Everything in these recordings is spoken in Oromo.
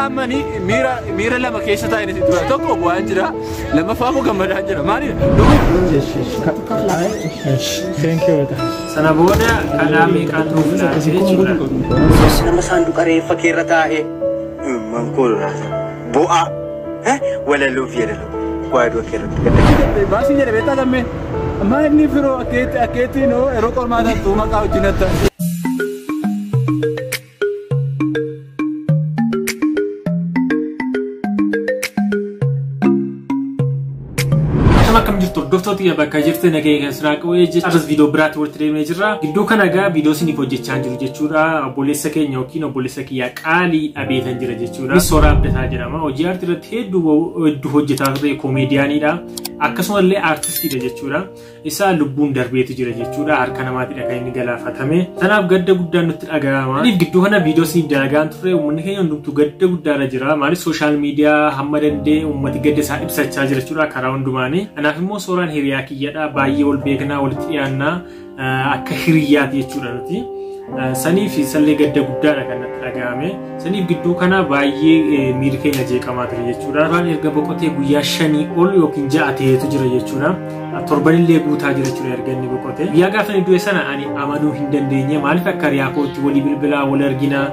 Ammani miira lama keessa taa'een isin tura. Tokko bu'aan jira, lammaffaa immoo gammadaan jira. Maalidha? Thank you. Sana booda kadhaa meeqaan nuuf laate jechuudha. Nama saanduqa reeffa keerra taa'ee mankoo lolaasa bu'aa walaloo fi yeedaloo waa'ee du'a keerratti gadda. Baasii jedhe beektaa lammeen. Amma inni firoo akkeetti akkeetti yeroo qormaataattu maqaa wajjin hatta. Akkam akkam jirtu hordoftoota bakka jirtu nagaya kan sinaa qabu jechuudha. Arras viidiyoo biraatti walitti deemnee jirra. Gidduu kana egaa viidiyoo isiniif hojjechaa jiru jechuudha. Obboleessa keenya yookiin obboleessa kiyyaa qaalii dhabeetan jira jechuudha. Sooraa Abdataa jedhama. Hojii aartii irratti hedduu hedduu hojjetaa ture koomeediyaaniidha. Akkasumallee aartistiidha jechuudha. Isaa lubbuun darbeetu jira jechuudha. Harka namaatiidha kan inni galaafatame. Kanaaf gadda guddaan nutti dhaga'ama. Maaliif gidduu kana viidiyoo isiniif dalagaan turre uummanni keenya hundumtuu gadda guddaarra jira. Maaliif sooshaal miidiyaa hamma danda'e uummati gadda isaa ibsachaa jira jechuudha karaa hundumaanii. Kanaaf immoo sooraan hiriyaa kiyyadha. Baay'ee wal beeknaa walitti dhiyaannaa akka hiriyaati jechuudha nuti. Saniif isallee gadda guddaadha kan natti dhaga'ame. Saniif gidduu kana baay'ee miirri keenya jeeqamaa ture jechuudha. Duraan erga boqotee guyyaa 5 ol yookiin 6 ta'eetu jira jechuudha. Torbanillee guutaa jira jechuudha erga inni boqote. Guyyaa gaafa inni du'e sana ani amanuu hin dandeenye. Maaliif akka hiriyaa kootti walii bilbilaa wal arginaa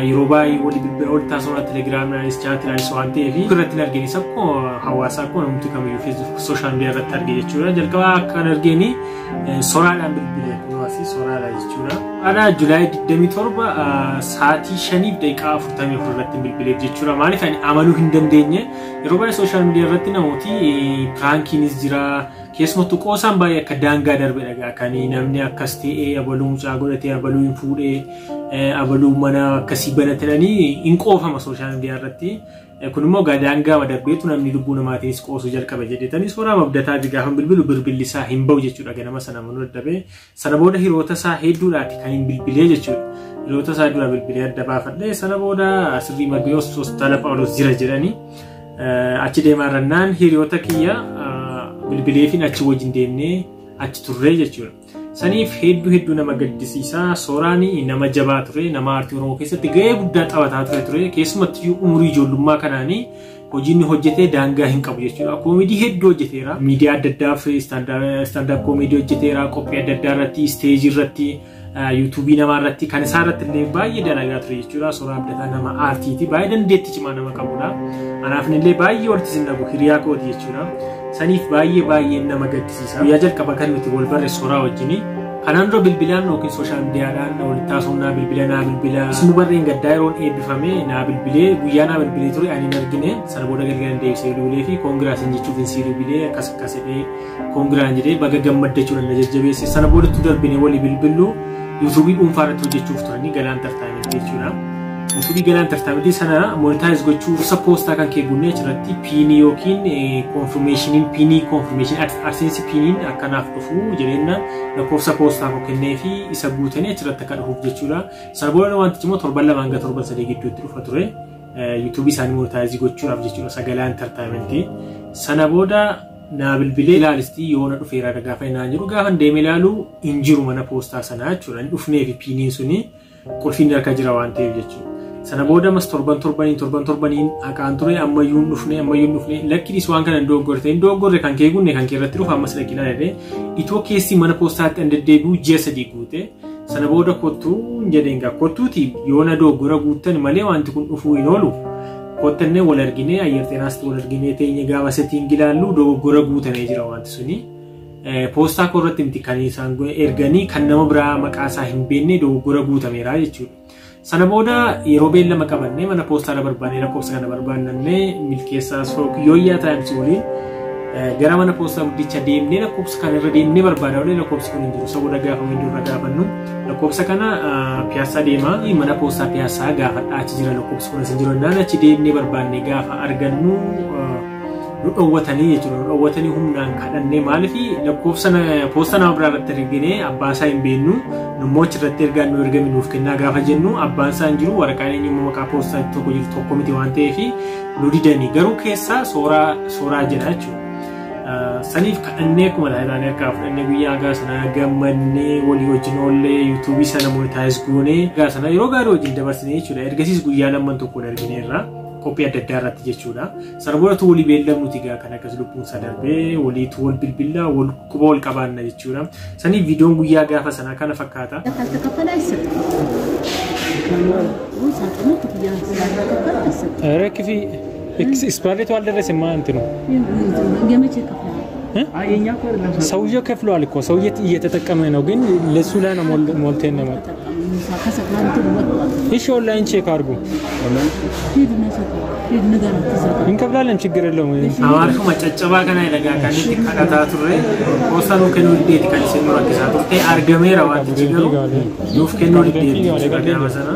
yeroo baay'ee walii bilbila wal taasifna telegiraamaanis chaatiidhaanis waan ta'eef irratti hin argine isa akkuma hawaasaa akkuma namti kamiyyuu feesbuuk sooshaal miidiyaa irratti arge jechuudha. Jalqaba akka hin argeeni soraadhaan bilbile kunuunsi soraadha jechuudha. Ana Julaay 27 sa'aatii 5:44 irratti bilbileef jechuudha. Maaliif ani amanuu hin dandeenye yeroo baay'ee sooshaal miidiyaa irratti namooti piraankiinis jira. Keessumattuu qoosaan baay'ee akka daangaa darbe dhagaa kan namni akkas ta'ee abaluu mucaa godhatee abaluu hin fuudhee abaluu mana akkasii banatanii hin qoofama sooshaal miidiyaa irratti. Kun immoo daangaa darbeetu namni lubbuu namaatiinis qoosuu jalqaba jedhetanii Sooraa Abdataa gaafa bilbilu bilbilli isaa hin ba'u jechuudha ganama sana manuu dadhabee. Sana booda hiriyoota isaa hedduudhaati kan hin bilbilee jechuudha. Hiriyoota isaa dura bilbilee adda baafadhee sana booda sirrii Magiyyoos hospitaala Phaawulos jira jedhanii achi deemaa rannaan hiriyoota kiyya bilbileefin achi wajjin deemnee achi turree jechuudha. Saniif hedduu hedduu nama gaddisiisaa Sooraan nama jabaa ture nama aartii Oromoo keessatti gahee guddaa taphataa ture keessumattuu umurii ijoollummaa kanaanii hojii inni hojjetee daangaa hin qabu jechuudha. Koomedii hedduu hojjeteera. Miidiyaa adda addaaf istaandaap koomedii hojjeteera. Qophii adda addaa irratti, isteejii irratti, yuutuubii namaa irratti kan isaa irratti illee baay'ee dalagaa ture jechuudha. Sooraa Abdataa nama aartiiti. Baay'ee dandeettii cimaa nama qabudha. Anaaf illee baay'ee walitti sin dhabu hiriyaa kooti jechuudha. Saniif baay'ee baay'ee nama gaddisiisa. Guyyaa jalqaba kan nuti wal barre Sooraa wajjini. Kanaan dura bilbilaan yookiin sooshaal miidiyaadhaan walitti haasofnaa bilbila naa bilbila. Isuma barreen gaddaa yeroon eebbifame naa bilbilee guyyaa naa bilbilee ture ani hin argine sana booda galgalan deebisee bilbilee fi koongiraasiin jechuuf hin sii bilbilee akkas akkas jedhee koongiraan jedhee baga gammadda jechuudha na jajjabeesse. Sana boodatti darbinee walii bilbillu yuutuubii dhuunfaa irratti hojjechuuf turanii Galaan Entertainment jechuudha. Yuutuubii Galaan Entertainment sana monetaayiz gochuu dursa poostaa kan kee guunnee achirratti piinii yookiin konfirmeeshiniin piinii konfirmeeshinii AdSense piiniin akkanaaf dhufu jireenya lakkoofsa poostaa koo kennee fi isa guutanii achirratti akka dhufuuf jechuudha. Sana booda wantichi immoo torban 2 hanga torban 3 gidduutti dhufa ture. Yuutuubii isaanii monetaayizii gochuudhaaf jechuudha Sagalee Entertainment. Sana booda naa bilbilee ilaalistii yoona dhufeera gaafa inni jiru gaafa deemee ilaalu hin jiru mana poostaa sanaa jechuudha. Hin dhufnee fi piiniin suni qulfiin harka jira waan ta'eef jechuudha. Sana booda mas torban torbaniin torban torbaniin haqaan ture ammayyuu hin dhufne ammayyuu hin dhufne lakkinis waan kana hin dogoggorte hin dogoggorre kan kee gunne kan kee irratti dhufa ammas dhaqi ilaalee itoo keessi mana poostaatti an deddeebi'u ji'a 3 guute. Sana booda kottuu hin jedheen gaa kottuuti yoona dogoggora guuttan malee wanti kun dhufuu hin oolu. Kottannee wal arginee ayyar xeenaasti wal arginee teenye gaafa setiin ilaallu dogoggora guutamee jira wanti suni. Poostaa koo irratti miti kan isaan erganii kan nama biraa maqaa isaa hin beekne dogoggora guutameera jechuudha. Sana booda yeroo beellama qabannee mana poostaadha barbaannee lakkoofsa kana barbaannannee milkeessaa Yooyyaa Taayims waliin gara mana poostaa guddicha deemnee lakkoofsa kana irra deemnee barbaada olee lakkoofsi kun hin jiru. Isa booda gaafa windoo irra gaafannu lakkoofsa kana piyaassaa deemaa mana poostaa piyaassaa gaafadhaa achi jira lakkoofsi kun as hin jiru. Naan achi deemnee barbaannee gaafa argannu nu dhoowwatanii jechuudha. Nu dhoowwatanii humnaan kadhannee maaliif lakkoofsa poostaa nama biraa irratti arginee abbaa isaa hin beeknu nummoo achirratti ergaan nu ergame nuuf kennaa gaafa jennu abbaan isaa hin jiru waraqaan eenyummaa maqaa poostaa tokko jiru tokko miti waan ta'eef nu didanii garuu keessaa Sooraa jedha jechuudha. Saniif kadhannee akkuma taa'ee harkaa fudhannee guyyaa gaa sana gammannee walii wajjin oollee yuutuubii sana monitaayiz goonee gaa sana yeroo gaarii wajjin dabarsine jechuudha. Ergasiis guyyaa lamman tokkoon argineerra qophii adda addaa irratti jechuudha. Sana boodatu walii beellamnuti gaa kan akkas lubbuun isaa darbee waliitu wal bilbillaa wal quba wal qabaanna jechuudha. Saniif viidiyoon guyyaa gaafa sanaa kana fakkaata. ካልተከፈለ አይሰጥም። ሳጥኑ ክፍያ ስላልተከፈለ አይሰጥም። ኧረ ክፊ ኤክስፓየር አልደረሰም እንትኑ የመቼ ከፍለሃል? ሰውዬው ከፍሏል እኮ ሰውዬ እየተጠቀመ ነው፣ ግን ለሱ ላይ ነው ሞልተን ነው። እሺ ኦንላይን ቼክ አድርጉ። እንከፍላለን፣ ችግር የለውም። Amaariffuma caccabaa kana dhagaa kan itti kadhataa turre poostaa nuu kennuu diddeeti kan isin nu rakkisaa turte argameera wantichi garuu nuuf kennuu diddeeti jechuudha gaafa sana.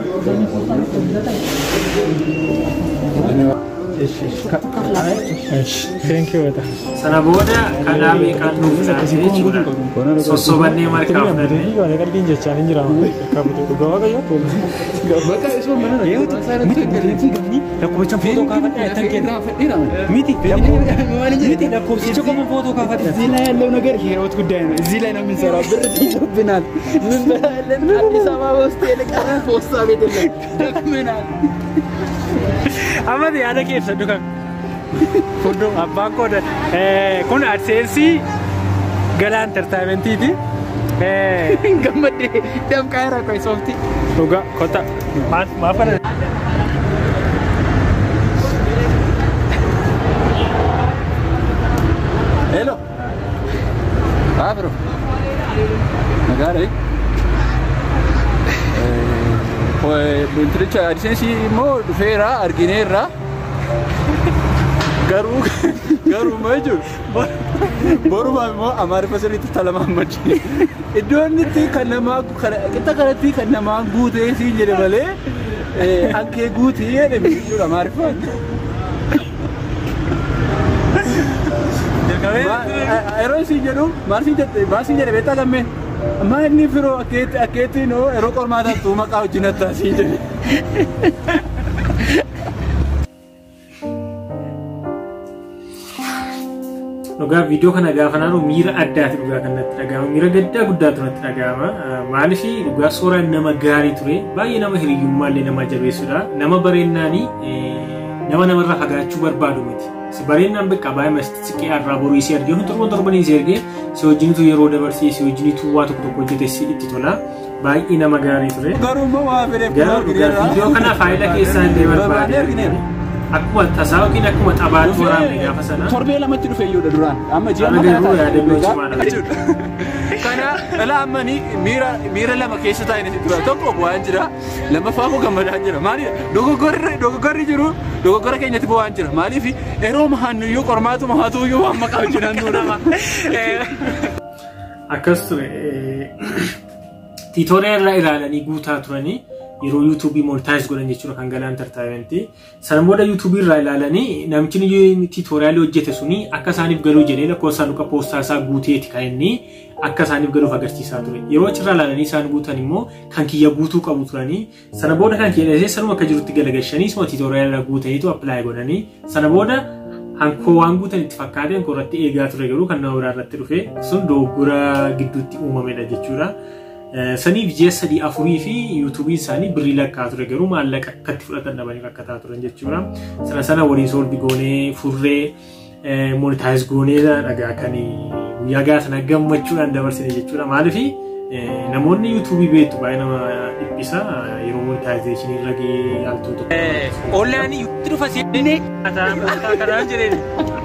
እሺ ቴንክ ዩ በጣም Sana booda kadhaa meeqaan nuuf laate jechuudha. Sossobannee markaa fudhanne. ቀልዲን ጀቻን እንጅራ እዚህ ላይ ያለው ነገር የህይወት ጉዳይ ነው። እዚህ ላይ ነው የምንሰራው። ብር ትይዞብናል። ምን በላለን? አዲስ አበባ ውስጥ የለቀረ ፖስታ ቤት የለም። ደክመናል። Amma yaada kee ibsadhu kan. Fuuldura abbaan koo kun AdSense Galaa Entertainmentiiti. Gammaddee damqaa jira qoy soofti. Dhugaa kota maaf kana. Hello. Ah, bro. Nagaadha. Intilicha AdSense immoo dhufeera argineerra. Garuu garuu maal jiru borumaa immoo Amaariffa sirriitti talamaammachi. Iddoo inni itti kan namaa qixa kanatti kan namaa guutee siin jedhe malee hankee guutee jedhe jechuudha Amaariffaan. Yeroo siin jedhu maal siin jette maal siin jedhe beektaa gammee maal inni firoo akkeetti akkeetti noo yeroo qormaataattu maqaa wajjin hattaa siin jedhe. Dhugaa viidiyoo kana gaafa naanu miira addaati dhugaa kan natti dhaga'ama. Miira gaddaa guddaatu natti dhaga'ama. Maaliif dhugaa suuraan nama gaarii ture baay'ee nama hiriyyummaa illee nama jabeessudha. Nama bareennaanii nama namarraa fagaachuu barbaadu miti. Si bareenaan bakka baay'ee masti siqee irraa boruu isii argee torban torban isii argee si wajjinitu yeroo dabarsee si wajjinitu waa tokko tokko hojjete si itti tola. Baay'ee nama gaarii ture. Garuu immoo waa fedheef Garuu dhugaa viidiyoo kana faayila keessaa illee barbaade. Akkuma tasaa yookiin akkuma xabaatti waraabne gaafa sana. Torbee lamatti dhufe iyyuudha duraan. Amma ji'a Kana garuu yaadannoo cimaadha. Kana dhala ammanii miira miira lama keessa taa'anii tura. Tokko bu'aan jira, lammaffaa immoo gammadaan jira. Maaliif dogoggorri dogoggorri jiru dogoggora keenyatti bu'aan jira. Maaliif yeroo mahannuyyuu qormaatuma haa ta'uyyuu waan maqaa hojjetan nuudha. Akkas ture. Tiitooriyaa irraa ilaalanii guutaa turanii yeroo yuutuubii monitaayiz godhan jechuudha kan Galaa Entertainmentii. Sana booda yuutuubii irraa ilaalanii namichi tiitooriyaalii hojjete suni akka isaaniif galuu jedhee lakkoofsa saanduqa poostaa isaa guuteeti kan inni akka isaaniif galuuf agarsiisaa ture. Yeroo achirraa ilaalanii isaan guutan immoo kan kiyya guutuu qabu turanii sana booda kan kiyya dheesee sanuma akka jirutti galagalchanii suma tiitooriyaala guutaniitu appilaayi godhanii sana booda hankoo waan guutan itti fakkaate hankoo irratti eegaa ture garuu kan nama biraa irratti dhufe sun dogoggora gidduutti uumamedha jechuudha. Saniif ji'a 3 4 fi yuutuubiin isaanii birrii lakkaa ture garuu maallaqa akkatti fudhatan dhabanii rakkataa turan jechuudha. Sana sana waliin soolbi goonee furree monitaayiz goonee dhagaa kan guyyaa gaa sana gammachuudhaan dabarsine jechuudha. Maaliif namoonni yuutuubii beektu baay'ee nama dhiphisa yeroo monitaayizeeshinii irra gahee yaaltuu tokko. Onlaayinii itti dhufa seenne kanaan jedheen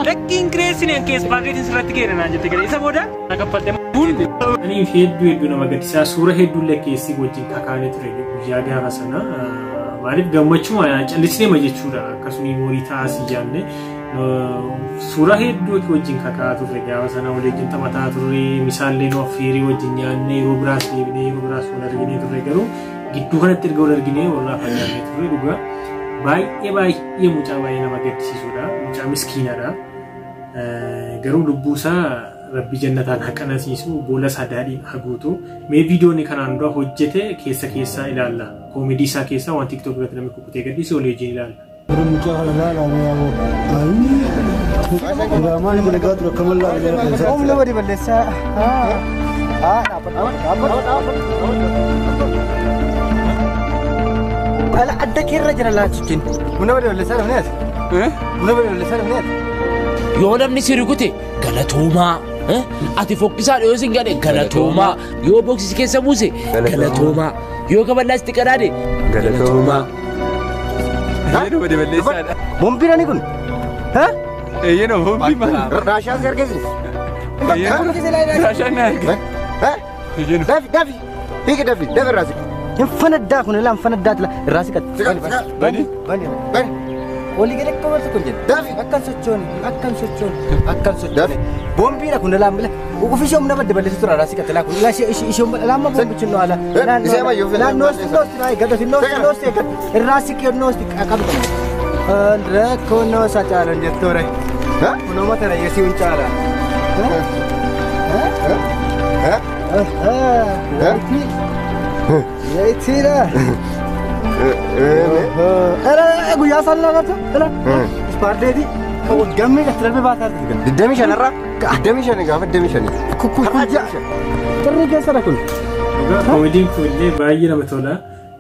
lakkiin kireessineen keessa baarreetiin sirratti keenan jette gara isa booda kaffaltee Aniif hedduu hedduu nama gaddisiisa suura hedduu illee keessi wajjin kakaanee ture guyyaa gaafa sana maaliif gammachuma callisneema jechuudha akkasuma moorii taasii jaanne suura hedduu wajjin kakaa turre gaafa sana waliin taphataa turre misaallee nu affeeree wajjin nyaanne yeroo biraas deebinee yeroo biraas wal arginee turre garuu gidduu kanatti erga wal arginee walirraa fagaannee turre dhugaa baay'ee baay'ee mucaa baay'ee nama gaddisiisudha mucaa miskiinadha garuu lubbuu isaa Rabbi jannataan haa qananiisu boola isaa daadhiin haa guutu. Mee viidiyoon kanaan dura hojjete keessa keessaa ilaalla. Koomedii isaa keessaa waan TikTok irratti namni kukkutee gadhiise walii wajjin ilaalla. Yoo namni si rukute galatoomaa ati fokkisaa dhiyoo sin gadhe galatoomaa yoo boksisi keessa buuse galatoomaa yoo kaballaas itti qadaade galatoomaa. Bombiin kun? Eeyyee bombii maal? Raashaan si argisiis. Raashaan na arge. Dafi dafi hiiki dafi dafi irraa siqi. Hin fanaddaa kun ilaa hin fanaddaa irraa siqatti. Bani bani bani. Walii gadi akka walti kun jedhe. Dafi akkan sochoone akkan sochoone akkan sochoone. Bombiidha kun ilaa mila ofii humna badde balleessu tura irraa siqatti laa kun ilaa ishee laamma bombichi nu ala. Naannoo noosti naa eeggatu noosti noosti eeggatu irraa siqi noosti qabdu. Rakkoo noosa caalan jettoore. Kunoo mata rayyasii hun caala. Yeetiidha. Guyyaa isaan laallatu. Ispaarteeti. Gammee gatti darbee baataa jirti. 25 irraa 25 gaafa 25. Kun xirrii keessadha kun. Koomediin kun illee baay'ee nama tola.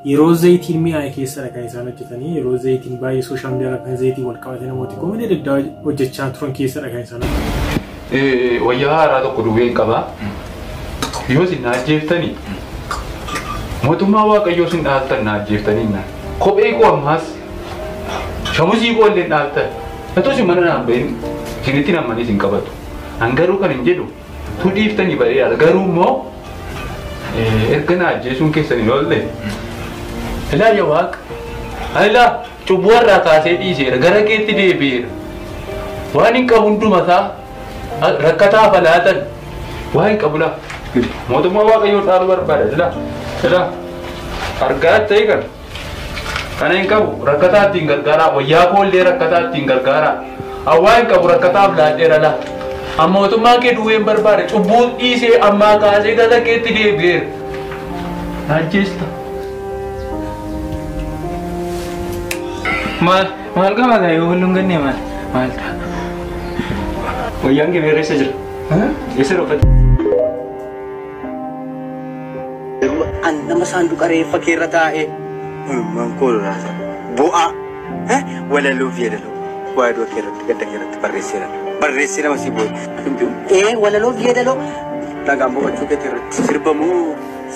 Yeroo zayitiin mi'aaye keessadha kan isaan hojjetanii. Yeroo zayitiin baay'ee sooshaal miidiyaa kan zayitiin wal qabate namooti koomedii adda addaa hojjechaa turan keessadha kan isaan hojjetan. Wayyaa haaraa tokko duwween qaba. Yoo isin na ajjeeftanii mootummaa waaqayyoo isin dhaaltan na ajjeeftanii naan. Kophee koo ammaas shamusii koo illee dhaaltan. Otoo isin mana naan bahin isinitti nammanii isin qabatu. An garuu kan hin jedhu tu dhiiftanii bareedaadha. Garuu immoo erga na ajjeesuun keessan hin oolle. Ilaa yaa waaqa. Ilaa cubbuu irraa kaasee dhiiseera gara keetti deebi'eera. Waan hin qabu hundumasaa rakkataa falaatan waan hin qabu laa. Mootummaa waaqayyoo dhaaluu barbaada. Ilaa ilaa argaa ta'e kan kana hin qabu rakkataa ittiin gargaaraa wayyaa koo illee rakkataa ittiin gargaaraa. Hawaa hin qabu rakkataaf laadheera laa. Amma mootummaa kee duwween barbaada cubbuun dhiisee ammaa kaasee gara keetti deebi'eera. Ajjeesta. Maal maal qaba yoo hulluun gannee maal maal ta'a? Wayyaan kee eessa jira? Eessa uffata? An nama saanduqa reeffa keerra taa'ee mankoo lolaasa bu'aa walaloo fi yeedaloo waa'ee du'a keerratti gadda keerratti barreesseera barreesseera masii booda. Ee walaloo fi yeedaloo dhagaan boqochuu keetii irratti sirbamoo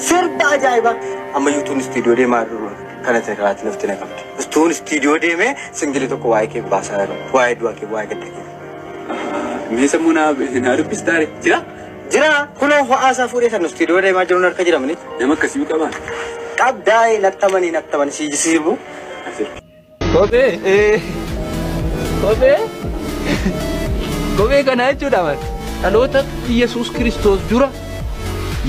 sirba ajaa'ibaa amma yuutuun istiidiyoo deemaa jiru kana karaatti nafti na qabdi. Istuun istiidiyoo deemee singilii tokko waa'ee kee baasaa jiru waa'ee du'a kee waa'ee gadda kee. Mee sammuu naa dubbistaare jira? Jira kunoo ho'aasaa fuudhee san istiidiyoo deemaa jiruun harka jiramani. Nama akkasii qabaan. Qabdaa'ee nattamanii nattamanii si sirbu. Kophee kophee kophee kana jechuudha man dhaloota Yesuus Kiristoos dura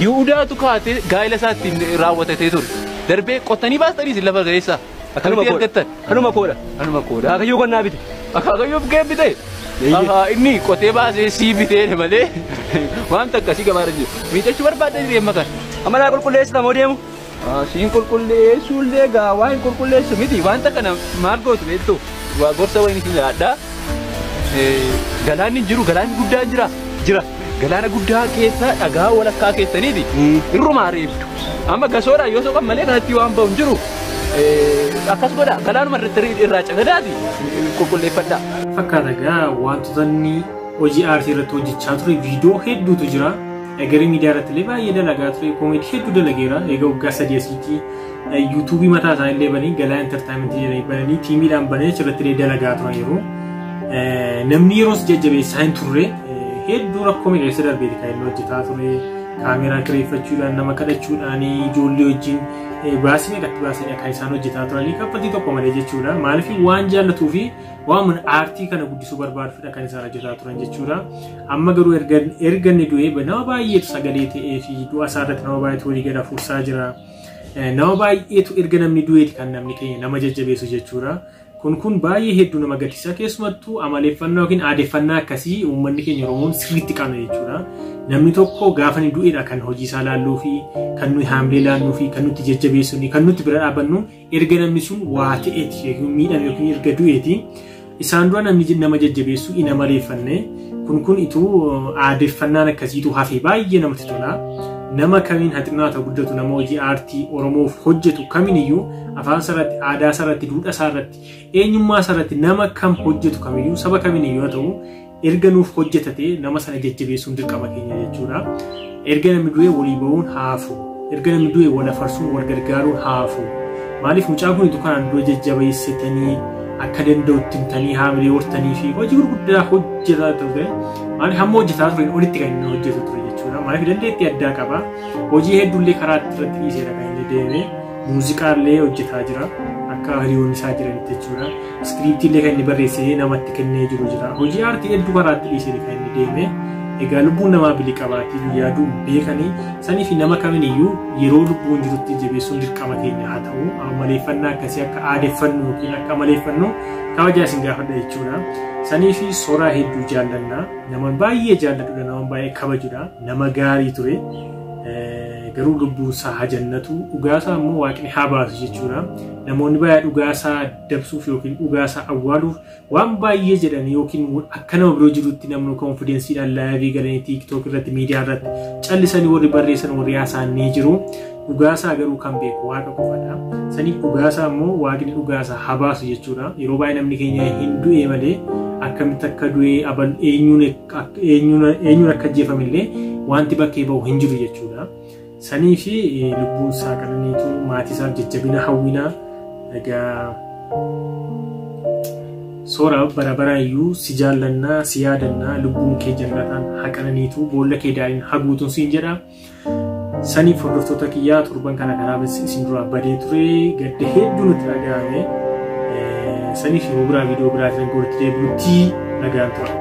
Yihudaatu kaatee gaa'ela isaa ittiin raawwatatee ture. Darbee qottanii baastanii lafa keessaa. Akkamitti argattan? Kanuma koodha. Kanuma koodha. Akaakayyuu qonnaa bite. Akaakayyuu kee bite. Inni qotee baasee sii bitee malee wanta akkasii gabaarra jiru. Miidhachuu barbaadda jireenya kana. Amma naa qulqulleessita moo deemu? Siin qulqulleessuullee gaa waan hin qulqulleessu miti wanta kana maal gootu beektu waa gorsa wayii isin yaadda. Galaanni jiru galaanni guddaan jira. Jira. Galaana guddaa keessa dhagaa walakkaa keessaniiti. Irrumaa reebdu. Amma gasoodhaan yoo soqan malee kanatti waan bahu hin jiru. Akkas godha galaanuma irraa cagadaati qulqulleeffadha. Fakkaata egaa wantoota inni hojii aartii irratti hojjechaa ture viidiyoo hedduutu jira. Egeree miidiyaa irratti illee baay'ee dalagaa ture koomeedii hedduu dalageera. Egaa waggaa 3 asiitti yuutuubii mataa isaa illee bananii Galaa Entertaayimentii jedhanii bananii tiimiidhaan bananii achirratti illee dalagaa turan yeroo. Namni yeroos jajjabeessaa hin turre hedduu rakkoo meeqa keessa darbeeti kan inni hojjetaa ture. Kaameeraa kireeffachuudhaan nama kadhachuudhaan ijoollee wajjin baasii meeqatti baasanii akka isaan hojjetaa turanii kaffaltii tokko malee jechuudha. Maaliif waan jaallatuu fi waan aartii kana guddisuu barbaadudha kan isaan hojjetaa turan jechuudha. Amma garuu erga inni du'ee nama baay'eetu sagalee ta'ee fi du'a isaa irratti nama baay'eetu walii gad hafuursaa jira. Nama baay'eetu erga namni du'eeti kan namni keenya nama jajjabeessu jechuudha. Kun baay'ee hedduu nama gaddisiisa. Keessumattuu amaleeffannaa yookiin aadeffannaa akkasii uummanni keenya Oromoon sirriitti qabna jechuudha. Namni tokko gaafa inni du'edha kan hojii isaa laalluu fi kan nuyi haamilee laannuu fi kan nuti jajjabeessinu kan nuti bira dhaabannu erga namni sun waa ta'eeti yookiin miidhame yookiin erga du'eeti. Isaan dura namni nama jajjabeessu hin amaleeffanne. Kun ituu aadeffannaan akkasiitu hafee baay'ee namatti tola. Nama kamiin haxinnaa ta'u guddatu nama hojii aartii Oromoof hojjetu kamiiniyyuu afaan isaarratti, aadaa isaarratti, duudhaa isaarratti, eenyummaa isaarratti nama kam hojjetu kamiyyuu saba kamiiniyyuu haa ta'u erga nuuf hojjetate nama sana jajjabeessuun dirqama keenya jechuudha. Erga namni du'e walii ba'uun haafu. Erga namni du'e wal afarsuun wal gargaaruun haafu. Maaliif mucaan kun ituu kanaan dura jajjabeessitanii akka danda'utti himtanii haamilee hortanii fi hojii gurguddaa hojjetaa ture. Maaliif hamma hojjetaa tureen olitti kan inni hojjetu ture jechuudha. Maaliif dandeettii addaa qaba. Hojii hedduullee karaa irratti dhiiseera kan inni deeme. Muuziqaallee hojjetaa jira. Akka hiriyoonni isaa jiranitti jechuudha. Iskiriiptiillee kan inni barreessee namatti kennee jiru jira. Hojii aartii hedduu karaa itti dhiiseera kan inni deeme. Egaa lubbuun namaa bilii qabaatii guyyaa du'u beekanii sanii fi nama kamiiniyyuu yeroo lubbuun jirutti jabeessuun dirqama keenya haa ta'u. Amaleeffannaa akkasii akka aadeffannu yookiin akka amaleeffannu kabajaa isin gaafadha jechuudha. Sanii fi Sooraa hedduu jaallannaa. Nama baay'ee jaalladhudha. Nama baay'ee kabajudha. Nama gaarii ture. Garuu lubbuun isaa haa jannatu. Dhugaasaa immoo waaqni haa baasu jechuudha. Namoonni baay'ee dhugaasaa dabsuuf yookiin dhugaasaa awwaaluuf waan baay'ee jedhanii yookiin akka nama biroo jirutti namni konfidensiidhaan laayivii galanii TikTok irratti miidiyaa irratti callisanii warri barreessan warri haasa'an ni jiru. Dhugaasaa garuu kan beeku waaqa qofadha. Saniif dhugaasaa immoo waaqni dhugaasaa haa baasu jechuudha. Yeroo baay'ee namni keenya hin du'e malee akkamitti akka du'e eenyuun akka ajjeefamillee wanti bakkee bahu hin jiru jechuudha. Sanii fi lubbuun isaa qananiitu maatii isaaf jajjabina hawwinaa. Egaa Soora bara baraayyuu si jaallannaa si yaadannaa lubbuun kee jannataan haa qananiitu boolla kee daariin haa guutuun siin jedha. Saniif hordoftoota kiyyaa torban kana kanaaf isin duraa badee ture gadda hedduu nutti dhaga'ame. Saniif yeroo biraa viidiyoo biraatiin walitti deebinutti nagaan tura.